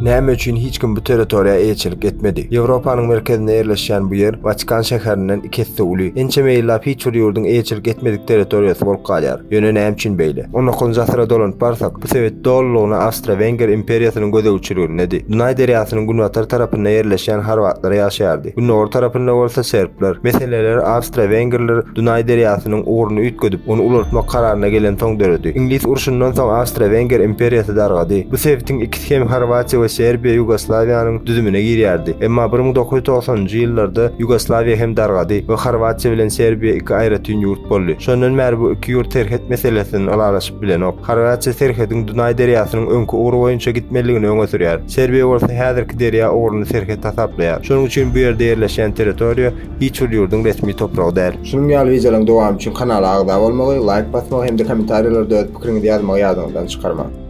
Näme üçin hiç kim bu territoriýa eýeçilik etmedi? Ýewropanyň merkezinde ýerleşýän bu ýer Watikan şäherinden iki esse uly. Ençeme ýyllap hiç bir ýurduň eýeçilik etmedik territoriýasy bolup galýar. Ýöne näme üçin beýle? On dokuzynjy asyra dolanyp barsak, bu sebit dolulygyna Awstro-Wenger imperiýasynyň gözegçiligindedi. Dunaý derýasynyň günbatar tarapynda ýerleşýän horwatlar ýaşaýardy. Gündogar tarapynda bolsa serbler. Meseleler awstro-wengerler Dunaý derýasynyň ugruny üýtgedip, ony ulaltmak kararyna gelensoň döredi. Iňlis urşundan soň Awstro-Wenger imperiýasy dargady. Bu sebitiň ikisi hem Horwatiýa we Serbiýa Ýugoslawiýanyň düzümine girýärdi. Emma 1990-njy ýyllarda Ýugoslawiýa hem dargady we Horwatiýa bilen Serbiýa iki aýratyn ýurt boldy. Şondan bäri bu iki ýurt serhet meselesini ylalaşyp bilenok. Horwatiýa serhediň Dunaý derýasynyň öňki ugry boýunça gitmelidigini öňe sürýär. Serbiýa bolsa häzirki derýa ugruny serhet hasaplaýar. Şonuň üçin bu ýerde ýerleşýän territoriýa hiç bir ýurduň resmi topragy däl. Şunuň ýaly wideolaryň dowamy üçin kanala agza bolmagy, laýk basmagy hem-de kommentariýalarda öz pikiriňizi ýazmagy ýadyňyzdan çykarmaň.